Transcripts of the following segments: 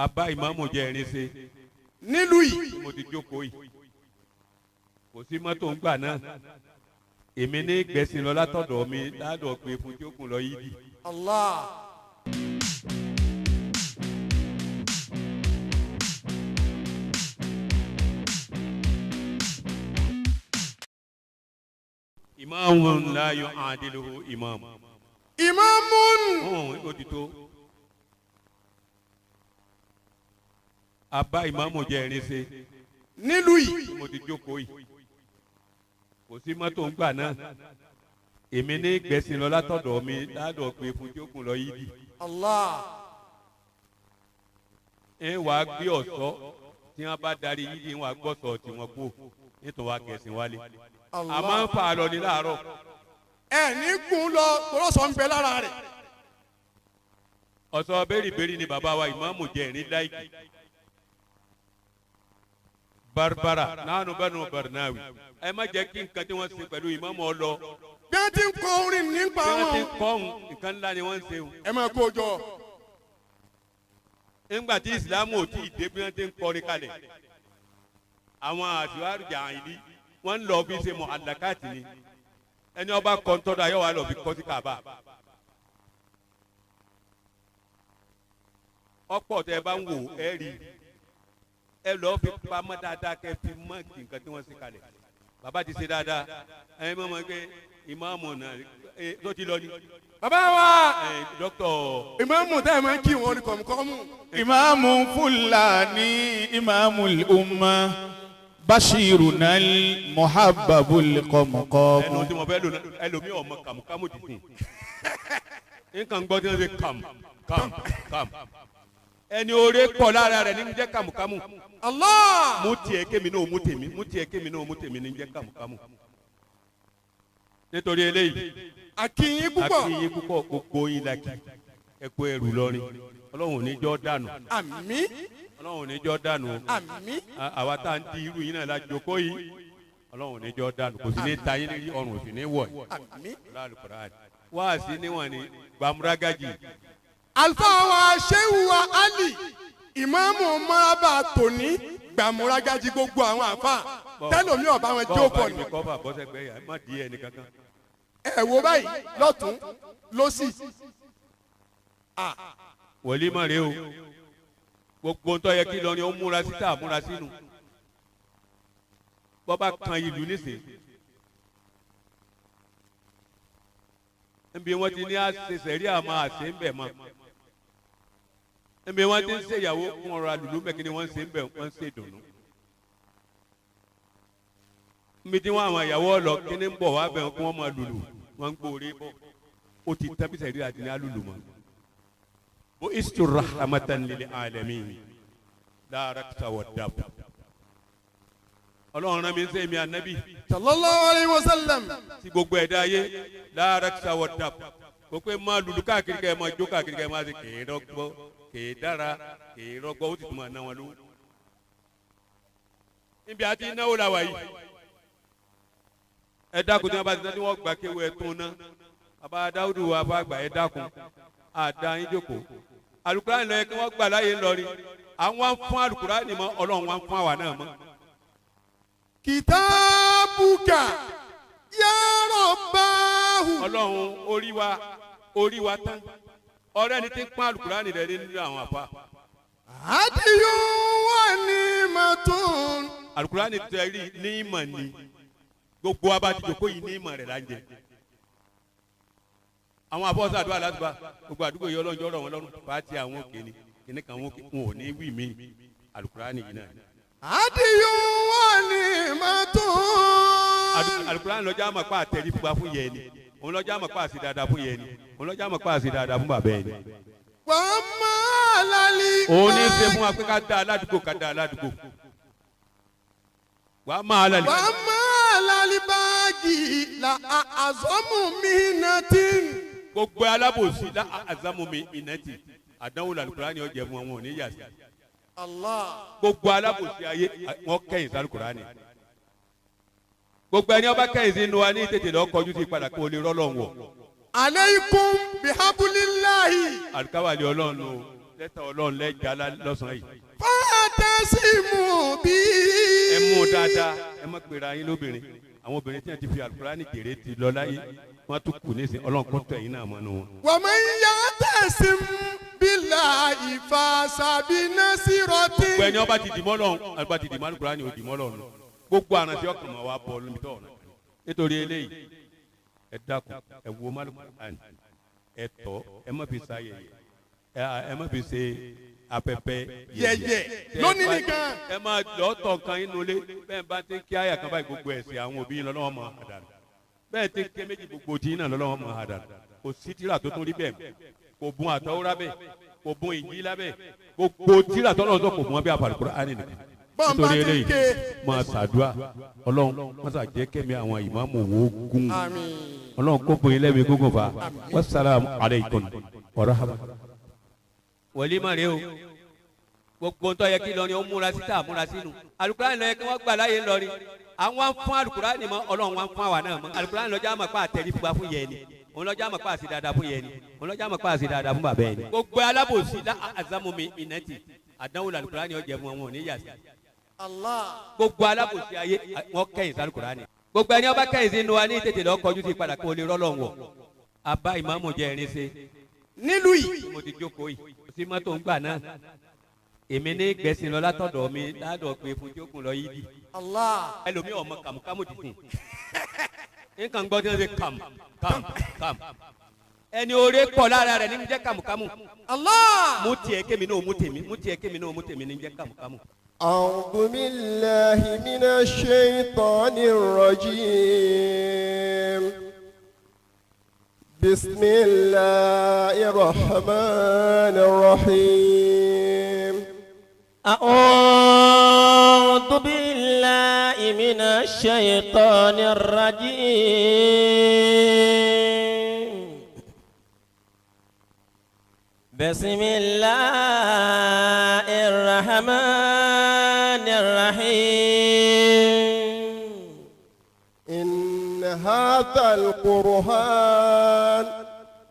Abá ìmáàmù jẹ irin ṣe. Nílùú yìí. Mo ti jókòó yìí. Kò sí mọ́tò ń gbà náà. Èmi ní gbẹ̀sìn lọ látọ̀dọ̀ mi ládọ̀ pé fún jókòó lọ yídì. Allah. Ìmáàmù ńlá yóò àdìlú ìmáàmù. Ìmáàmù. Ó ti tó. Abá ìmáàmù jẹ irin ṣe. Nílùú yìí. Mo ti jókòó yìí. Kò sí mọ́tò ń gbà náà. Èmi ní gbẹ̀sìn lọ látọ̀dọ̀ mi ládọ̀ pé fún jókòó lọ yídì. Allah. Ẹ wàá gbé ọ̀ṣọ́ tí wọ́n bá darí yídì wọ́n á gbọ́sọ̀ tí wọ́n kú nítorí wàá gẹ̀sìn wálé. A máa ń fa àlọ́ ní láàárọ̀. Ẹ ní gùn lọ tọ́lọ́sọ̀ ń bẹ lára rẹ̀. Ọ̀sọ̀ bẹ́rìbẹ́rì ni bàbá wa ìmáàmù jẹ ìrìn láìkì. Barbara nánú bẹ́nu Barnawi. Ẹ má jẹ́ kí nǹkan tí wọ́n ṣe pẹ̀lú ìmáàmù ọ lọ. Bí wọ́n ti ń kọ orin nípa wọn. Bí wọ́n ti ń kọ́ nǹkan ńlá ni wọ́n ń ṣe. Ẹ máa kó o jọ. Nígbà tí ìsìlámù ò tí ì dé bí wọ́n ti ń kọrin kalẹ̀. Àwọn àṣìwárìjà àìlí wọ́n ń lọ bí ṣe mọ àlàkàtì ni. Ẹni ọba kọ́ńtọ́dọ̀ ayé wa lọ bí kọ́ sí Kaaba. Ọ̀pọ̀ tẹ ẹ bá ń wò ẹ rí ẹ lọ́ọ́ fi pamọ́ dáadáa kẹ́ fi mọ́ nǹkan tí wọ́n ṣe kalẹ̀. Bàbá ti ṣe dáadáa ẹ mọ̀ mọ́ pé ìmáàmù náà tó ti lọ ni. Bàbá wa dókítà. Ìmáàmù tẹ́ ẹ máa ń kí wọn ní kọ̀mùkọ́mù. Ìmáàmù Fúlàní ìmáàmù umma Bashiruna muhabbabul kọ̀mùkọ́mù. Ẹnu tí mo fẹ́ lò ẹlòmíì ọmọ kàmùkàmù dìde. Nǹkan gbọ́ tí wọ́n ṣe kàm kàm kàm. Ẹni oore pọ̀ lára rẹ̀ ní jẹ́ kàmùkàmù. Allah. Mú tiẹ̀ kémi náà mú tèmi mú tiẹ̀ kémi náà mú tèmi ní jẹ́ kàmùkàmù. Nítorí eléyìí. Àkìyìn púpọ̀. Àkìyìn púpọ̀ gbogbo yín la kí. Ẹ kó ẹrù lọrin. Ọlọ́run ò ní jọ́ dànù. Àmín. Ọlọ́run ò ní jọ́ dànù. Àmín. Àwa tá à ń di irú yín náà la jókòó yìí. Ọlọ́run ò ní jọ́ dànù. Kò sí ní ta yín ní ọrùn ò sì ní wọ̀ yìí. Àmín. Wáàsí níwọ̀n ni gbàmúrágàjì. Àlùfáà wa Shehu wa Ali ìmáàmù mọ́rábà tòní gbàmúrágàjì gbogbo àwọn àfa tẹ́lómi ọ̀bá wọn jókòó ni. Bọ́ọ̀ bá bọ́sẹ̀gbẹ́ yà má di ẹnì kankan. Ẹ wo báyìí lọ́tún lọ́sì. Wòlímọ̀ rèé o gbogbo ń tọ́ yẹ kí lọ́ni ó múra sí tá a múra sínú bọ́ba kan ìlú nísìnyí nbí wọ́n ti ní àṣẹṣẹ rí àmọ́ àṣẹ ń bẹ̀ mọ́ nbí wọ́n ti ń ṣèyàwó fún ọ̀rọ̀ àlùlù mẹ́kì ni wọ́n ń ṣe ń bẹ̀ wọ́n ń ṣe ìdùnnú nbí tí wọ́n àwọn ìyàwó ọ̀lọ́ kí ni ń bọ̀ wá bẹ̀ kí wọ́n máa lùlù wọ́n ń gbóore bọ̀ ó ti tẹ́bísẹ̀ rí àti ní alùlù mọ́. Bu'istu rahmatan lil alamin la rakta wa dab. Ọlọ́run rán mi ń sẹ́mi ànábì. Sallallahu alayhi wa sallam. Ti gbogbo ẹ̀dá ayé la rakta wa dab. Kò pé máa lùlù káàkiri kẹ́ ẹ máa jó káàkiri kẹ́ ẹ máa ṣe kèé rọgbọ kèé dára kèé rọgbọ ó sì tún máa ná wọn lówó. Níbi àti náwó la wà yìí. Ẹ dákun tí wọ́n bá ti sọ tí wọ́n gbà kéwọ́ ẹ tún ná. Bàbá Dáúdù wa bá gbà ẹ dákun. Àdá yín jókòó. Alukurani lọ yẹ kí wọ́n gbà láyé ńlọrin. Àwọn fún alukurani mọ́ Ọlọ́run wọn fún àwa náà mọ́. Kìtàbùkà ya Rabbahu. Ọlọ́run orí wa tán. Ọ̀rẹ́ ni ti ń pọ́n alukurani rẹ̀ nínú àwọn àfa. Adiyun wa ni'matun. Alukurani tẹ̀rí ní ìmọ̀ ni. Gbogbo wa bá ti jókòó yìí ní ìmọ̀ rẹ̀ là ń jẹ. Àwọn afọ́sọ́ àdúrà lásìbà gbogbo àdúgbò yìí ọlọ́njọ́ rọ̀ wọ́n lọ́rùn pàtí àwọn òkè ni kìnnì kan wọn ò ní wí mí alukurani yìí náà. Adiyun wa ni'matun. Alukurani lọ́jọ́ àmọ̀ pa àtẹ̀rí fúnpa fún yẹn ni òun lọ́jọ́ àmọ̀ pa àṣì dáadáa fún yẹn ni òun lọ́jọ́ àmọ̀ pa àṣì dáadáa fún bàbá yẹn ni. Wàá máa lálẹ́. Òun ní í ṣe fún wa pé ká dá aládùúgbò ká dá aládùúgbò. Wàá máa lálẹ́. Wàá máa lálẹ́ báàgì la àzọ́mù mi náà tí. Gbogbo alábòsí la azamu mi ìnẹ́tì àdánwò làlùkùránì ọ̀jẹ̀ fún wọn ò ní yà sí. Allah. Gbogbo alábòsí ayé wọn kẹ́yìn sálùkùránì. Gbogbo ẹni ọba kẹ́yìn sí inú wa ní tètè lọ kọjú sí padà kó o lè rọ́lọ́ wọ̀. Aleikum bihabulilahi. Àlùkáwàlì Ọlọ́run o. Lẹ́tà Ọlọ́run lẹ́jà lọ́sàn-án yìí. Fàtẹ́símù bí. Ẹ mú dáadáa, ẹ má pera yín lóbìnrin. Àwọn obìnrin tí wọ́n ti fi Alukurani jèrè ti lọ láyé, wọ́n tún kù nísìnyí, Ọlọ́run kó tẹ̀ yín náà mọ́nu wọn. Wa man ya'tasim billahi fasabi nasirati. Gbogbo ẹni ọba ti dìmọ́ lọ́hùn, ọba ti dìmọ́ Alukurani ò dìmọ́ lọ́hùn. Gbogbo àrùn tí ọkàn máa wá bọ̀ lómi tọ̀ ọ̀nà. Nítorí eléyìí, ẹ dákun, ẹ wo Alukurani, ẹ tọ́, ẹ má fi ṣayẹyẹ, ẹ má fi ṣe afẹ́fẹ́ yẹ̀yẹ̀ lónìí nìkan. Ẹ máa lọ tọ̀ nǹkan inú ilé, bẹ́ẹ̀ bá ti ń kí àyà kan báyìí gbogbo ẹ̀sìn àwọn òbí yín lọ́wọ́ máa àdàlù. Bẹ́ẹ̀ ti ń ké méjì gbogbo tí yín náà lọ́wọ́ máa àdàlù. Kò sí tírà tó tún rí bẹ́ẹ̀, kò bùn àtọ́wúrá bẹ́ẹ̀, kò bùn ìnjílá bẹ́ẹ̀, gbogbo tírà tó lọ́wọ́ tó kò bùn bí Al-Kùránì nìkan. Nítorí eléyìí máa ṣàdúrà Ọlọ́run máa ṣàjẹ́ kẹ́mi àwọn ìmáàmù wo gùn. Ọlọ́run kó bùn yín lẹ́mìí gúngùn fa. Wassalamu alaykum wa rahmatullahi. Wòlímọ̀ rẹ o, gbogbo ntọ́ yẹ kí lọrin ó múra sí tá a múra sínú Alukurani lọ yẹ kí wọ́n gbà láyé ńlọrin. Àwọn fún Alukurani mọ, Ọlọ́run wọn fún àwa náà mọ. Alukurani lọ́jà àmọ̀ pa àtẹ̀rí fún wa fún yẹn ni, òun lọ́jà àmọ̀ pa àṣẹ dáadáa fún yẹn ni, òun lọ́jà àmọ̀ pa àṣẹ dáadáa fún bàbá yẹn ni. Gbogbo alábòsí azamu mi ìnẹ́tì àdánwò Alukurani ọ̀jẹ̀ fún wọn ò ní yàtí. Gbogbo alábòsí ayé wọn kẹ́yìn sí Alukurani. Gbogbo ẹni ọba kẹ́yìn sí inú wa ní tètè lọ kọjú sí padà kó lè rọ́lọ́ wọ̀. Abá ìmáàmù jẹ́ irin ṣe nílùú yìí. Mo ti jókòó yìí, kò sí mọ́tò ń gbà náà. Èmi ní gbẹ̀sìn lọ látọ̀dọ̀ mi ládọ̀ pé fún jókòó lọ yídì. Ẹlòmíì ọmọ kàmúkàmù ti sìn. Nǹkan gbọ́ tí wọ́n ṣe kàm kàm kàm. Ẹni oore pọ̀ lára rẹ̀ ní jẹ́ kàmúkàmù. Mú tiẹ̀ kémi náà mú tèmi, mú tiẹ̀ kémi náà mú tèmi ní jẹ́ kàmúkàmù. أعوذ بالله من الشيطان الرجيم. بسم الله الرحمن الرحيم. أعوذ بالله من الشيطان الرجيم. بسم الله الرحمن الرحيم. إن هذا القرآن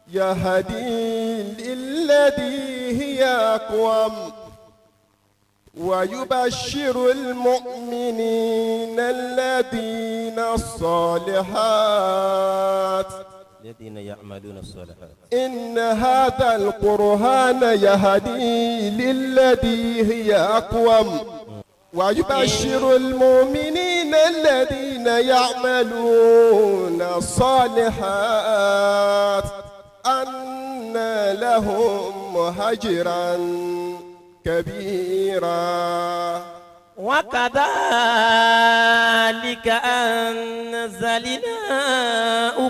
يهدي للذي هي أقوم ويبشر المؤمنين الذين الصالحات الذين يعملون الصالحات. إن هذا القرآن يهدي للذي هي أقوم ويبشر المؤمنين الذين يعملون الصالحات أن لهم أجرا كبيرا. وكذلك أنزلنا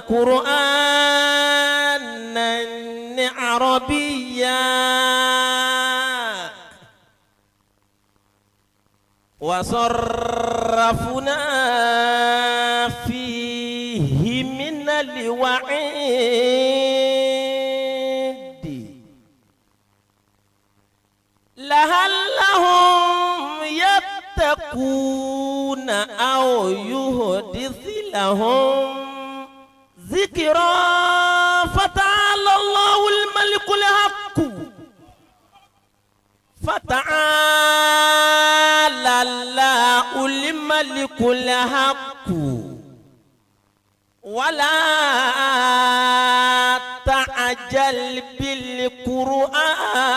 قرآنا عربيا وصرفنا فيه من الوعيد لعلهم يتقون أو يحدث لهم ذكرا. فتعالى الله الملك الحق، فتعالى الله الملك الحق، ولا تعجل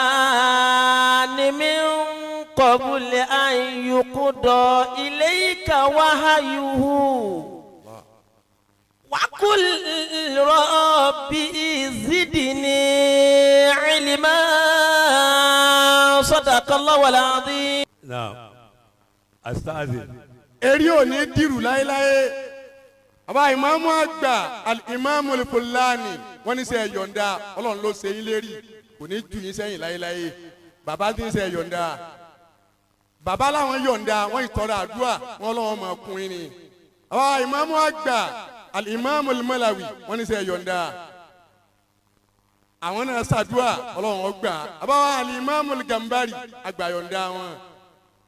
بالقرآن من قبل أن يقضى إليك وحيه وقل ربي زدني علما. صدق الله العظيم. نعم أستاذ. Eré ò ní dìrù láéláé. Bàbá ìmáàmù àgbà Al-Imam Al-Fulani wọ́n ní sẹ́ yọ̀ǹda, Ọlọ́run ló ṣe yín lérí, kò ní jù yín sẹ́yìn láéláé. Bàbá tí ń sẹ́ yọ̀ǹda, bàbá làwọn yọ̀ǹda, wọ́n ìtọ́ra àdúrà wọn lọ́wọ́ máa kún yín ni. Bàbá ìmáàmù àgbà Al-Imam Al-Malawi wọ́n ní sẹ́ yọ̀ǹda, àwọn náà ṣàdúrà Ọlọ́run ó gbà. Bàbá wa Al-Imam Al-Gambari àgbà yọ̀ǹda wọn.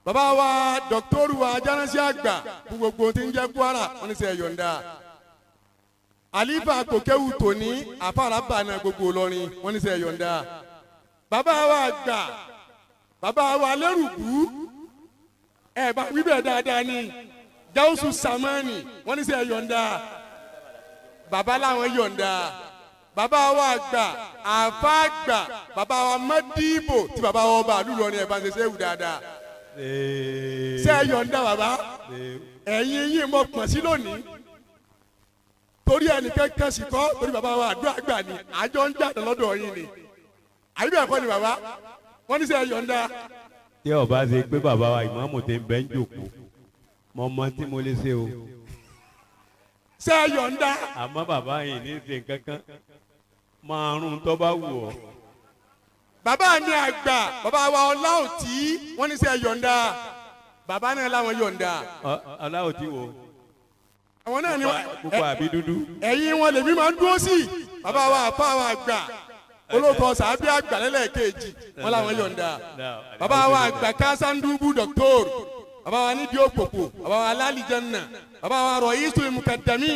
Bàbá wa dọkítọ́rù wa ajánásí àgbà gbogbo tí ń jẹ́ Kwara wọ́n ní sẹ́ yọ̀ǹda. Àlífà kòkéwù tòní àfàrà bànà gbogbo Ìlọrin wọ́n ní sẹ́ yọ̀ǹda. Bàbá wa àgbà, bàbá wa lẹ́rùkú, ẹ bá wí bẹ́ẹ̀ dáadáa ni. Gawusu Samani, wọ́n ní sẹ́ yọ̀ǹda. Bàbá làwọn yọ̀ǹda. Bàbá wa àgbà, àfa àgbà, bàbá wa Madibo tí bàbá wa ọba àlùlọ ni ẹ bá ń ṣe sẹ́wù dáadáa. Sẹ́ yọ̀ǹda bàbá, ẹ̀yin yìí mọ̀ pọ̀n sí lónìí. Torí ẹnìkan kan sì kọ́, torí bàbá wa àdúrà gbà ni, àjọ ń jáde lọ́dọ̀ yín ni. Àyè bẹ́ẹ̀ kọ́ ni bàbá, wọ́n ní sẹ́ yọ̀ǹda. Tí ó bá ṣe pé bàbá wa ìmáàmù ti ń bẹ́ ń jòkó, mo mọ tí mo lè ṣe o. Ṣé ẹ yọ̀ǹda? Àmọ́ bàbá yìí ní ṣe nǹkan kan márùn tó bá wù ọ́. Bàbá mi àgbà, bàbá wa Ọláòtí, wọ́n ní ṣe ẹ yọ̀ǹda. Bàbá náà láwọn yọ̀ǹda. Ọláòtí wo? Àwọn náà ni pupa àbí dúdú. Ẹ̀yin wọn lèmi máa ń dúró sí. Bàbá wa àfa wa àgbà, olóòtú sàbí àgbà lẹ́lẹ́kejì, wọ́n láwọn yọ̀ǹda. Bàbá wa àgbà Kásándubu dọ̀kítọ́rù, bàbá wa nídìí òpòpò, bàbá wa alálìjẹ́nà, bàbá wa Rọ̀yísù Mùkàdàmí,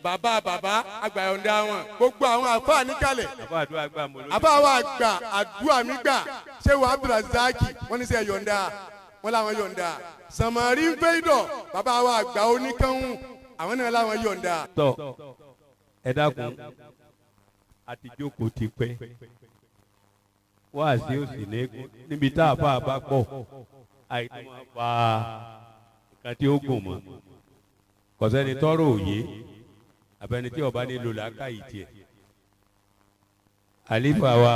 bàbá bàbá àgbà yọ̀ǹda wọn. Gbogbo àwọn àfa níkàlẹ̀. Àbá wa àgbà àdúrà mi gbà, ṣé wàá Abdulrazaki, wọ́n ní sẹ́ yọ̀ǹda, wọ́n láwọn yọ̀ǹda. Sàmárì ń fẹ́ ìdọ̀, bàbá wa àgbà oníkànwù, àwọn náà láwọn yọ̀ǹda. Tọ́ ẹ dákun, àti jókòó ti pẹ́, wáàsí òsì ní níbi tá a bá a bá pọ̀, àìtó máa fa nǹkan tí ó gùn mọ́. Kọ̀sẹ́ni tọ́rọ̀ òye, àbẹni tí ọba nílò làákàyè tiẹ̀. Àlífà wa,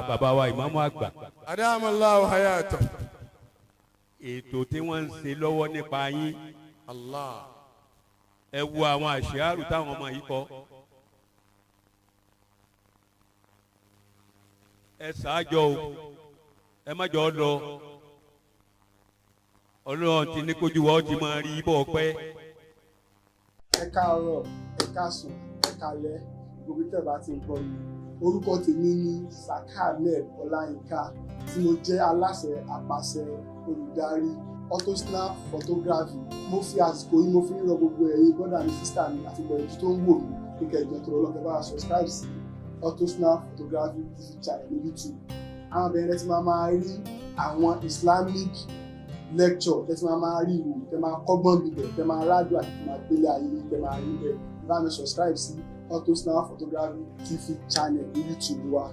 bàbá wa ìmáàmù àgbà. Adamallahu hayata. Ètò tí wọ́n ń ṣe lọ́wọ́ nípa yín. Allah. Ẹ wo àwọn àṣìárù táwọn ọmọ yìí kọ. Ẹ ṣáájọ o, ẹ má jọ lọ. Ọlọ́run ti ní kójú wa ó ti máa rí bọ́ pẹ́. Ẹ káàárọ̀, ẹ káàsán, ẹ káalẹ́, gbogbo tẹ́ bá ti ń gbọ́ mi. Orúkọ tèmi ni Saka Ahmed Ọláyínká, tí mo jẹ́ aláṣẹ àpàṣẹ olùdarí Autosnap Photography. Mo fi àsìkò yìí mo fi ń rọ gbogbo ẹ̀yin brọ́dà mi, sísítà mi àti gbogbo ẹ̀yin tó ń wò mí kíkẹ́ ìjọ tó lọ́kẹ́ bá subscribe sí Autosnap Photography TV channel ní YouTube. Àwọn abẹ́rẹ́ tí máa máa rí àwọn Islamic lecture, tẹ́ tí máa máa rí ìwò, tẹ́ máa kọ́gbọ́n bíbẹ̀, tẹ́ máa rádùn àti tẹ́ máa gbélé ayé, tẹ́ máa rí bẹ́ẹ̀. Bá mi subscribe sí Autosnap Photography TV channel ní YouTube wa.